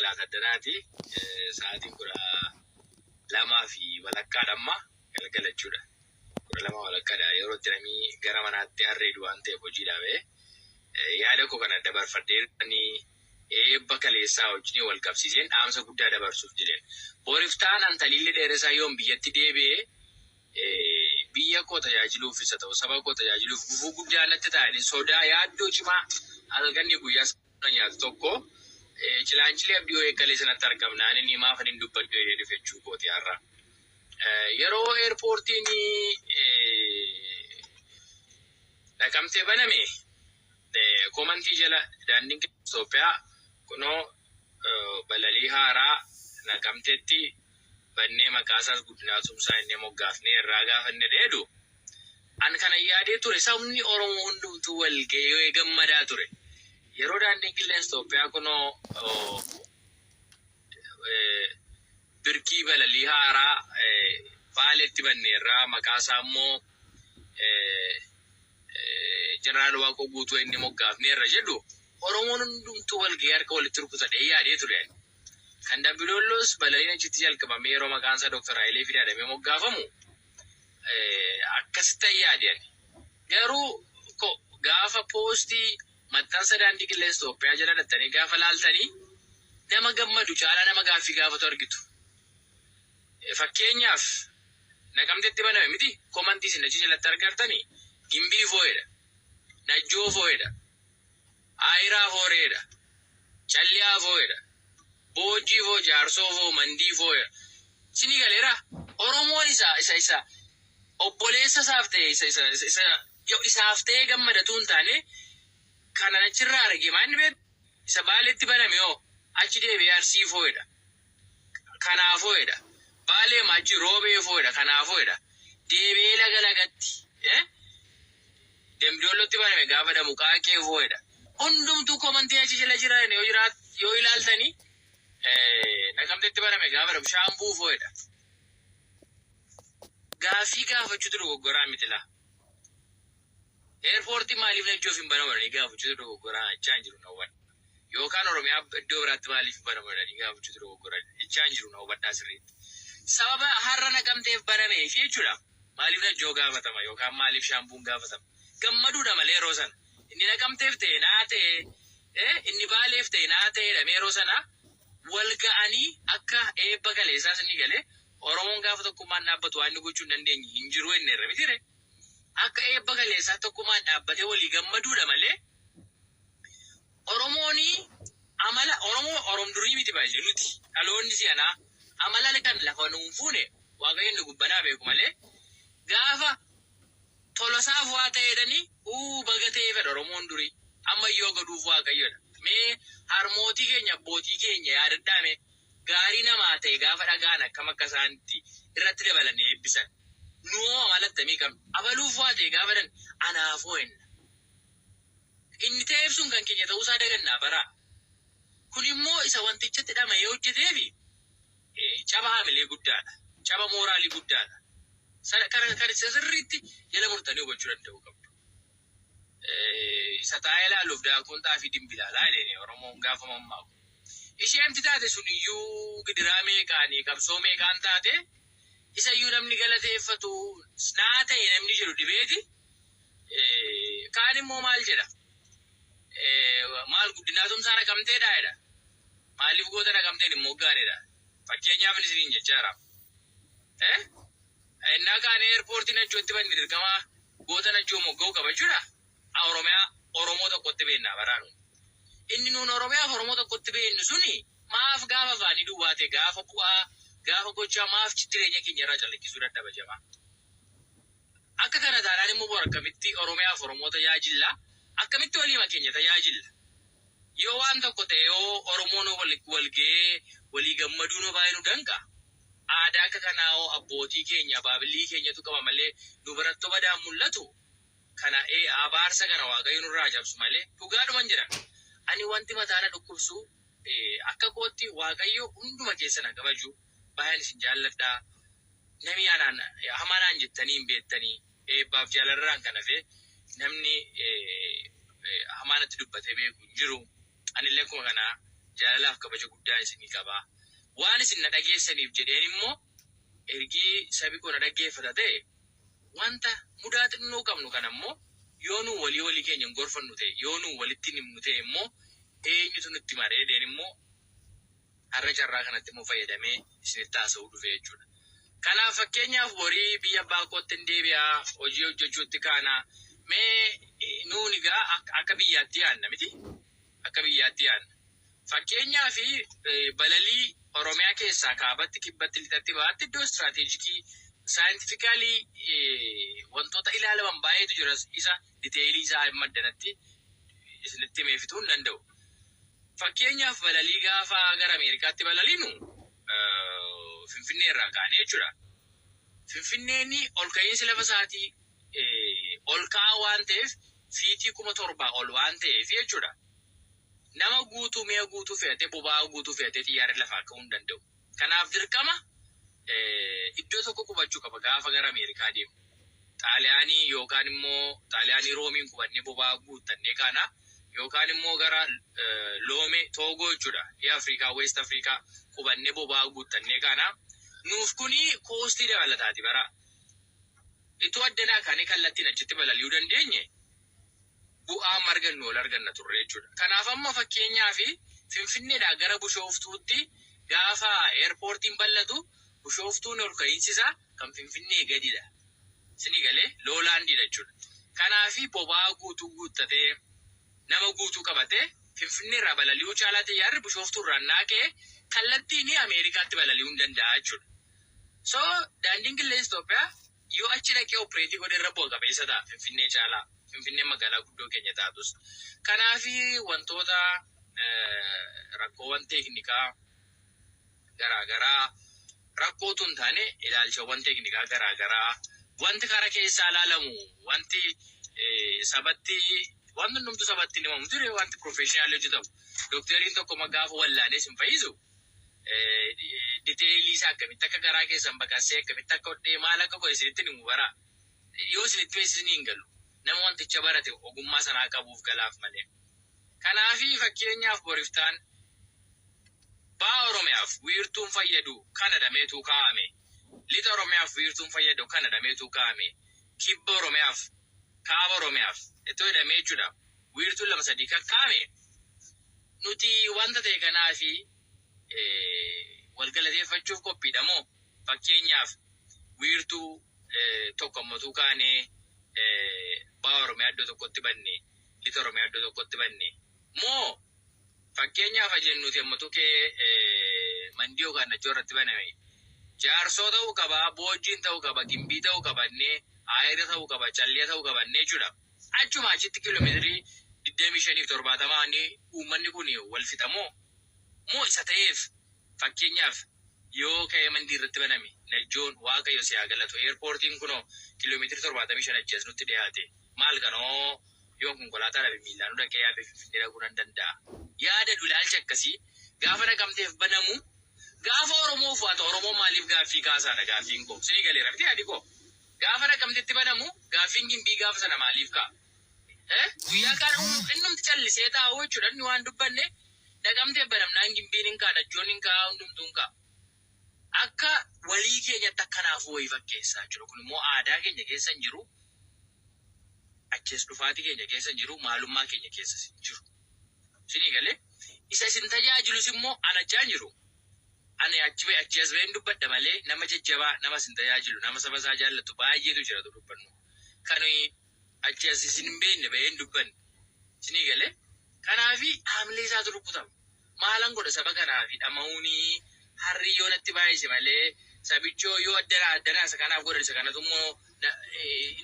Galgala Taddanaati. Sa'aatiin 12:30 amma galgala jechuudha. 12:30dha. Yeroo itti namni gara manaatti harreedu waan ta'eef hojii dhaabee yaada koo kana dabarfadhee eebba kaleessaa wajjin wal qabsiiseen dhaamsa guddaa dabarsuuf jedheen. Boriftaan Antaliillee Dheeressaa yoom biyyatti deebi'ee biyya koo tajaajiluuf isa ta'u saba koo tajaajiluuf gufuu guddaa natti ta'anii sodaa yaaddoo cimaa halkanni guyyaa sana nyaatu tokko cilaancilee abdii wayii kalee sanatti argamnaan inni maaf hin dubbadhu jedhee dhufe jechuu kooti har'a. Yeroo airportiin Naqamtee baname commentii jala daandiin Itoophiyaa kunoo balalii haaraa Naqamteetti bannee maqaa isaas Guddinaa Tumsaa jennee moggaafnee irraa gaafanne dheedu. An kana yaadee ture sabni Oromoo hundumtuu wal ga'ee gammadaa ture. Yeroo daandiin qilleensa Itoophiyaa kunoo birkii balalii haaraa Baaleetti banneerraa maqaa isaa immoo Jeneraal Waaqoo Guutuu inni moggaafneerra jedhu Oromoon hundumtuu wal ga'ee harka walitti rukutadhee yaadee ture. Kan Dambidoolloos balaliin achitti jalqabamee yeroo maqaan isaa Dr. Hayilee Fidaa jedhamee moggaafamu akkasitti yaade ani. Garuu gaafa poostii maxxansa daandii qilleensa Itoophiyaa jala dhattanii gaafa laaltanii nama gammadu caalaa nama gaaffii gaafatu argitu. Fakkeenyaaf Naqamtetti baname miti commentii isin achi jalatti argartanii Gimbii foo'edha. Najjoo foo'edha. Aayiraa fooreedha. Calliyaa foo'edha. Boojjii foo, Jaarsoo foo, Mandii foo'edha. Isinii galeera? Oromoon isa isa isa obboleessa isaaf ta'e isa isa isa isa isaaf ta'ee gammadatu hin taane kanan achirraa arge maa inni beektu isa Baaleetti baname hoo achi deebi'ee Arsii foo'edha. Kanaafoo jedha. Baaleema achi Roobee foo jedha. Kanaafoo jedha. Deebi'ee laga lagatti. Dambidoollotti baname gaafa damu Qaaqee foo jedha. Hundumtuu commentii achi jala jiran yoo jiraat yoo ilaaltanii Naqamtetti baname gaafa damu Shaambuu foo jedha. Gaaffii gaafachuutu dogoggoraa miti laa. Airportiin maaliif Najjoof hin banamu jedhanii gaafachuutu dogoggoraa jechaa hin jiru na hubadha. Yookaan Oromiyaa iddoo biraatti maaliif hin banamu jedhanii gaafachuutu dogoggora jechaa hin jiru na hubadhaa sirriitti. Sababa har'a Naqamteef banameefi jechuudha. Maaliif Najjoo gaafatama yookaan maaliif Shaambuun gaafatama? Gammaduudha malee yeroo sana. Inni Naqamteef ta'e naa ta'e inni Baaleef ta'e naa ta'e jedhamee yeroo sana wal ga'anii akka eebba kaleessaas inni galee Oromoon gaafa tokkummaan dhaabbatu waan inni gochuu hin dandeenye hin jiru jenneerra mitiiree? Akka eebba kaleessaa tokkummaan dhaabbatee walii gammaduudha malee Oromoon amala Oromoo Orom durii miti baay'ee nuti dhaloonni si'anaa amala kan lafa nuun fuune Waaqayyo inni gubbanaa beeku malee gaafa Tolasaaf waa ta'eedhani uu baga ta'ee fedha Oromoon durii ammayyuu godhuuf Waaqayyodha. Mee harmootii keenya abbootii keenya yaadadhaa mee gaarii namaa ta'e gaafa dhagaan akkam akka isaan itti irratti dabalanii eebbisan. Nuhoo amala attamii qabna? Abaluuf waa ta'e gaafa jedhan anaafoo jenna. Inni ta'eef sun kan keenya ta'uusaa dagannaa baraa. Kun immoo isa wantichatti dhama'ee hojjeteefi caba hamilee guddaadha. Caba mooraalii guddaadha. Sana kana kan isa sirriitti jala murtanii hubachuu danda'uu qabdu. Isa taa'ee ilaaluuf daakuun xaafii dimbilaalaa jedheen Oromoon gaafa mammaaku. Isheemti taate sun iyyuu gidiraa meeqaanii qabsoo meeqaan taate isa iyyuu namni galateeffatu naa ta'e namni jedhu dhibeeti. Kaan immoo maal jedha? Maal Guddinaa Tumsaa Naqamteedha jedha. Maaliif goota Naqamteen hin moggaanedha? Fakkeenyaaf isiniin jechaa jira. Innaa kaanee airportii Najjootti banne dirqama goota Najjoo mogga'uu qaba jechuudha. Oromiyaa Oromoo tokkotti beennaa baraa nuun. Inni nuun Oromiyaaf Oromoo tokkotti beennu suni maaf gaafa afaanii duwwaa ta'e gaafa bu'aa gaafa gochaa maaf jireenya keenya irraa calaqqisuu dadhaba jamaa. Akka kana taanaan immoo bor akkamitti Oromiyaaf Oromoo tajaajilla? Akkamitti waliima keenya tajaajilla? Yoo waan tokko ta'e yoo Oromoon wal ga'ee walii gammaduun hoo baay'ee nu danqa? Aadaa akka kanaa hoo abbootii keenya, abaabilii keenyatu qaba malee nu birattoo badaan mul'atu? Kana ee abaarsa kana Waaqayyo nurraa haa cabsu malee dhugaadhuman jedha. Ani wanti mataa na dhukkubsu akka kootti Waaqayyo hunduma keessan haa kabaju. Baay'een isin jaalladha. Nami anaan hamaa naan jettanii hin beettanii. Eebbaaf jaalalarraan kan hafe namni hamaa natti dubbatee beeku hin jiru. Anillee akkuma kana Jaalalaaf kabaja guddaa isinii qaba. Waan isin na dhageessaniif jedheen immoo ergii sabi koo na dhaggeeffata ta'e, wanta mudaa xinnoo qabnu kana immoo yoo nu walii walii keenya hin gorfannu ta'e, yoo nu walitti hin himnu ta'e immoo eenyutu nutti maree jedheen immoo har'a carraa kanatti immoo fayyadamee isinitti haasa'uu dhufe jechuudha. Kanaaf fakkeenyaaf borii biyya abbaa kootti hin deebi'aa, hojii hojjechuutti kaana. Mee nuun egaa akka biyyaatti yaadna miti? Akka biyyaatti yaadna. Fakkeenyaaf balalii Oromiyaa keessaa kaabatti, kibbatti, lixatti, bahaatti iddoo strategic scientifically wantoota ilaalaman baay'eetu jira, isa detail isaa amma addanatti isinitti himee fixuu hin danda'u. Fakkeenyaaf balalii gaafa gara Ameerikaatti balaliinu Finfinnee irraa kaanee jechuudha. Finfinneen ol ka'iinsi lafa isaatii ol ka'aa waan ta'eef, feet 7,000 ol waan ta'eef jechuudha. Nama guutuu, mi'a guutuu fe'atee, boba'aa guutuu fe'atee xiyyaarri lafaa ka'uu hin danda'u. Kanaaf dirqama iddoo tokko qubachuu qaba gaafa gara Ameerikaa deemu. Xaaliyaanii yookaan immoo Xaaliyaanii Roomiin qubannee boba'aa guuttannee kaana, yookaan immoo gara Loomee Toogoo jechuudha. Dhiha Afrikaa, West Afrikaa qubannee boba'aa guuttannee kaana. Nuuf kuni cost dabalataati bara. Itoo addanaa kaanee kallattiin achitti balali'uu dandeenye, bu'aa amma argannu ol arganna turre jechuudha. Kanaaf amma fakkeenyaaf Finfinneedhaa gara Bushooftuutti gaafa airportiin bal'atu, Bushooftuun ol ka'iinsi isaa kan Finfinnee gadidha. Isinii galee, lowlandiidha jechuudha. Kanaaf boba'aa guutuu guuttatee, nama guutuu qabatee Finfinneerraa balali'uu caalaa xiyyaarri Bushooftuu irraa naa ka'e kallattiin Ameerikaatti balali'uu hin danda'a jechuudha. So daandiin qilleensa Itoophiyaa yoo achi dhaqee operate godhe irra bu'a qabeessa ta'a Finfinnee caalaa. Finfinneen magaalaa guddoo keenya taatus. Kanaaf wantoota rakkoowwan teeknikaa garaagaraa, rakkootu hin taane, ilaalchawwan teeknikaa garaagaraa, wanti kara keessaa ilaalamu, wanti sabatti, wanti hundumtuu sabatti hin himamu ture, wanti professional hojjetamu. Dookteriin tokko gaafa wallaanees hin fayyisu. Detail isaa akkamitti akka garaa keessan baqassee, akkamitti akka hodhee, maal akka godhe isinitti himu bara. Yoo isinitti beeksisni hin galu. Nama wanticha barate, ogummaa sanaa qabuuf galaaf malee. Kanaafi fakkeenyaaf boriftaan ba'a Oromiyaaf wiirtuun fayyadu kana dhameetu kaa'ame. Lixa Oromiyaaf wiirtuun fayyadu kana dhameetu kaa'ame. Kibba Oromiyaaf, kaaba Oromiyaaf ittoo jedhamee jechuudha. Wiirtuun lama sadii kan kaa'ame. Nuti wanta ta'e kanaafi wal galateeffachuuf qophiidha moo, fakkeenyaaf wiirtuu tokko ammatuu kaanee ba'a Oromiyaa iddoo tokkotti banne, lixa Oromiyaa iddoo tokkotti banne moo, fakkeenyaaf jennuuti ammatu kee Mandii yookaan Najjoo irratti baname, Jaarsoo ta'uu qaba, Boojjiin ta'uu qaba, Gimbii ta'uu qabannee, Aayira ta'uu qaba, Callee ta'uu qabannee jechuudha. Achuma achitti kiiloomeetirii 25 fi 70 uummanni kun wal fixamoo moo, isa ta'eef fakkeenyaaf yoo ka'ee Mandii irratti baname, Najjoon Waaqayyo si haa galatu, airportiin kunoo kiiloomeetirii 75 achi as nutti dhiyaate, maal kanoo yoo konkolaataa dhabe miillaan dhaqee yaabee Finfinnee dhaquu nan danda'a. Yaada ilaalcha akkasii gaafa Naqamteef banamu, gaafa Oromoof waa ta'u, Oromoon maaliif gaaffii kaasaadha gaaffiin koo. Sinii galeera miti yaadi koo? Gaafa Naqamtetti banamu gaaffiin Gimbii gaafa sana maaliif ka'a? Guyyaa kaan innumti callisee taa'u jechuudha, inni waan dubbanne Naqamteef banamnaan Gimbiin hin ka'a, Najjoon hin ka'a, hundumtuu hin ka'a. Akka walii keenyatti akkanaafuu wayii fakkeessaa jiru. Kun immoo aadaa keenya keessa hin jiru. Achees dhufaatii keenya keessa hin jiru. Maalummaa keenya keessa hin jiru. Isinii galee, isa isin tajaajilus immoo ana achaa hin jiru. Ani achi ba'e achi as ba'een dubbadha malee, nama jajjabaa, nama isin tajaajilu, nama saba isaa jaallatu baay'eetu jira dubbannu. Kan achi as isin hin beekne ba'ee hin dubbanne. Isinii galee, kanaafi haamilee isaatu rukutama. Maalan godha saba kanaafi dhama'uuni harri yoo natti baay'ise malee, sabichoo yoo addanaa addanaa isa kanaaf godhan, isa kanatu immoo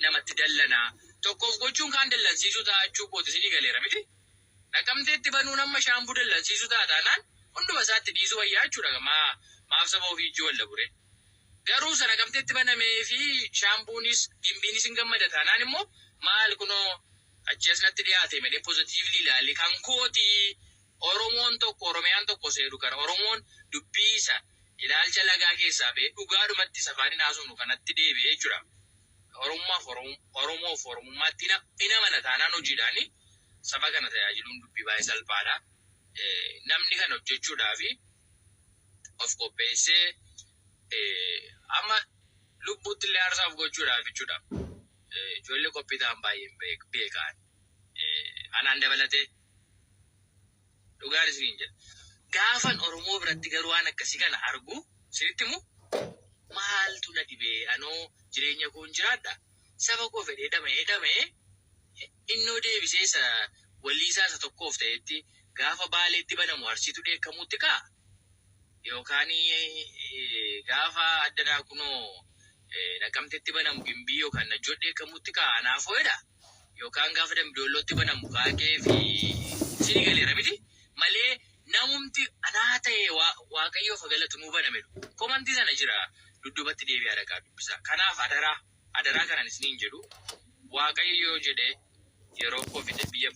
namatti dallanaa. Tokkoof gochuun kaan dallansiisuu ta'a jechuu kooti, isinii galeera miti? Naqamteetti banuun amma Shaambuu dallansiisuu ta'a taanaan, hunduma isaatti dhiisuu wayyaa jechuudha. Maaf saba ofii ijji wal dhabure? Garuu isa Naqamteetti banamee fi Shaambuunis Gimbiinis hin gammada taanaan immoo, maal kunoo achi as natti dhiyaate malee, positively ilaali, kan kooti Oromoon tokko, Oromiyaan tokko seeru kana, Oromoon dubbii isa ilaalcha lagaa keessaa ba'ee dhugaadhumatti isa afaan hin haasofnu kanatti deebi'ee jechuudha. Oromummaaf Oromoof Oromummaatti hin amana taanaan, hojiidhaani saba kana tajaajiluun dubbii baay'ee salphaadha. Namni kana hojjechuudhaaf of qopheessee amma lubbuutti illee aarsaaf gochuudhaaf jechuudha. Ijoollee qophii ta'an baay'een beekan. Anaan dabalatee dhugaan isiniin jedha. Gaafan Oromoo biratti garuu waan akkasii kana argu, isinitti himu, maaltu na dhibee? Anoo jireenya koon jiraadha. Saba koo fedhee dhama'ee dhama'ee innoo deebisee isa waliisaa isa tokkoof ta'etti gaafa Baaleetti banamu Arsiitu dheekkamuutti ka'a. Yookaan gaafa addanaa kunoo Naqamtetti banamu Gimbii yookaan Najjoo dheekkamuutti ka'a anaaf ho'edha. Yookaan gaafa Dambidoollootti banamu Qaaqee fi isinii galeera miti malee namumti anaa ta'e Waaqayyoof galatu nuu baname. Komantii sana jira, dudduubatti deebi'aa dhaqaa dubbisa. Kanaaf adaraa adaraa kanan isiniin jedhu, Waaqayyo yoo jedhe yeroo koo fixe biyya